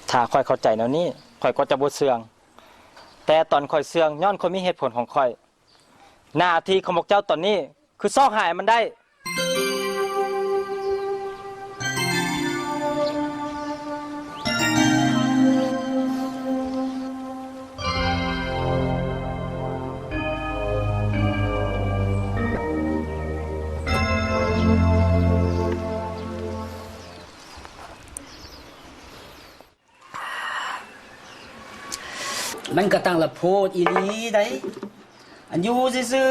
ຖ້າຂ້ອຍເຂົ້າໃຈແນວນີ້ ຂ້ອຍກໍຈະບໍ່ເຊື່ອງ. ແຕ່ຕອນຂ້ອຍເຊື່ອງ ຍ້ອນຂ້ອຍມີເຫດຜົນຂອງຂ້ອຍ. ໜ້າທີ່ຂອງພວກເຈົ້າຕອນນີ້ ຄືຊອກຫາໃຫ້ມັນໄດ້. ມັນກໍຕັ້ງລະໂພດອີ່ຫຼີໃດ໋. ອັນຢູ່ຊື່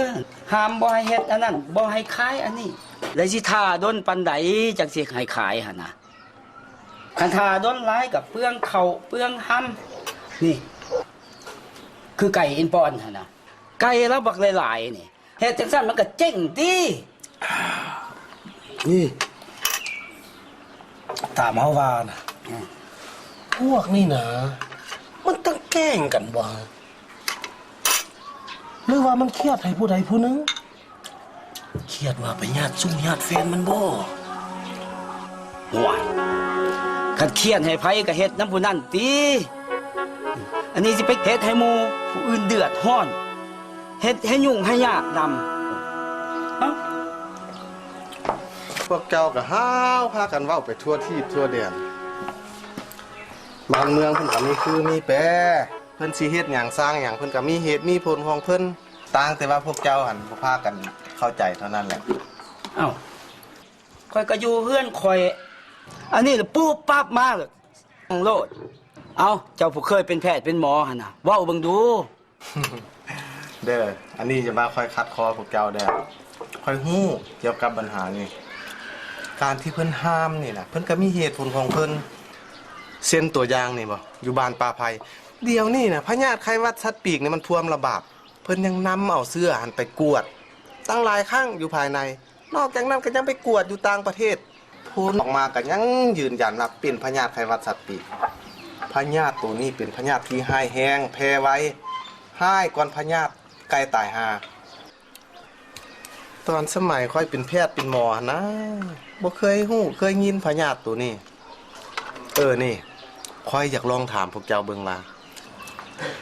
ໆ ຫ້າມບໍ່ໃຫ້ເຮັດອັນນັ້ນ ບໍ່ໃຫ້ຂາຍອັນນີ້ ແລ້ວຊິຖ້າດົນປານໃດຈັ່ງຊິໃຫ້ຂາຍຫັ້ນນະ? ຄັນຖ້າດົນຫຼາຍກໍເປືອງເຂົ້າເປືອງຫຳ. ນີ້ ຄືໄກ່ເອັນປອນຫັ້ນນະ ໄກ່ລາວບັກຫຼາຍໆນີ້ ເຮັດຈັ່ງຊັ້ນມັນກໍເຈັງຕິ. ນີ້ ຕາມເຮົາວ່ານະ ອືມ ພວກນີ້ນະ ມັນຕັ້ງແກ້ງກັນບໍ່ ຫຼືວ່າມັນຄຽດໃຫ້ຜູ້ໃດຜູ້ໜຶ່ງ? ຄຽດວ່າໄປຍາດຊູ່ຍາດແຟນມັນບໍ່? ໂອ້ຍ ຄັນຄຽດໃຫ້ໃຜກໍເຮັດນຳຜູ້ນັ້ນຕິ. ອັນນີ້ຊິໄປເຮັດໃຫ້ໝູ່ຜູ້ອື່ນເດືອດຮ້ອນ ເຮັດໃຫ້ຫຍຸ້ງໃຫ້ຍາກນຳ. ເອົ້າ ພວກເຈົ້າກໍຫາວພາກັນເວົ້າໄປທົ່ວທີບທົ່ວແດນ ບ້ານເມືອງເພິ່ນກໍມີຄືມີແປ ເພິ່ນຊິເຮັດຫຍັງສ້າງຫຍັງ ເພິ່ນກໍມີເຫດມີຜົນຂອງເພິ່ນ ຕ່າງແຕ່ວ່າພວກເຈົ້າຫັ້ນບໍ່ພາກັນເຂົ້າໃຈເທົ່ານັ້ນແຫຼະ. ເອົ້າ ຂ້ອຍກໍຢູ່ເຮືອນຂ້ອຍ ອັນນີ້ລະປຸບປັບມາໂລດ. ເອົ້າ ເຈົ້າຜູ້ເຄີຍເປັນແພດເປັນໝໍຫັ້ນນະ ເວົ້າເບິ່ງດູ. ເດີ ອັນນີ້ຢ່າມາຄ່ອຍຂັດຄໍພວກເຈົ້າເດີ ຂ້ອຍຮູ້ກ່ຽວກັບບັນຫານີ້. ການທີ່ເພິ່ນຫ້າມນີ້ນະ ເພິ່ນກໍມີເຫດຜົນຂອງເພິ່ນ. ເຊັ່ນຕົວຢ່າງນີ້ບໍ ຢູ່ບ້ານປ່າໄຜ່ ດຽວນີ້ນະ ພະຍາດໄຂ້ຫວັດສັດປີກນີ້ມັນທ່ວມລະບາດ ເພິ່ນຍັງນຳເອົາເຊື້ອຫັ້ນໄປກວດຕັ້ງຫຼາຍຄັ້ງຢູ່ພາຍໃນ. ນອກຈາກນັ້ນກໍຍັງໄປກວດຢູ່ຕ່າງປະເທດ ຜົນອອກມາກໍຍັງຢືນຢັນວ່າເປັນພະຍາດໄຂ້ຫວັດສັດປີກ. ພະຍາດໂຕນີ້ເປັນພະຍາດທີ່ຮ້າຍແຮງ ແຜ່ໄວ ຮ້າຍກ່ອນພະຍາດໄກ່ຕາຍຫ່າ. ຕອນສະໄໝຂ້ອຍເປັນແພດເປັນໝໍຫັ້ນນະ ບໍ່ເຄີຍຮູ້ເຄີຍຍິນພະຍາດໂຕນີ້. ເອີ ນີ້ ຂ້ອຍຢາກລອງຖາມພວກເຈົ້າເບິ່ງວ່າ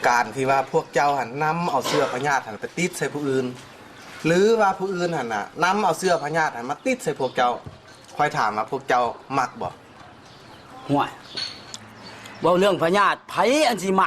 ການທີ່ວ່າພວກເຈົ້າຫັ້ນນຳເອົາເຊື້ອພະຍາດຫັ້ນໄປຕິດໃສ່ຜູ້ອື່ນ ຫຼືວ່າຜູ້ອື່ນຫັ້ນນະ ນຳເອົາເຊື້ອພະຍາດຫັ້ນມາຕິດໃສ່ພວກເຈົ້າ, ຂ້ອຍຖາມວ່າພວກເຈົ້າມັກບໍ່? ຫ້ວຍ ເວົ້າເລື່ອງພະຍາດ ໃຜອັນຊິມັກ?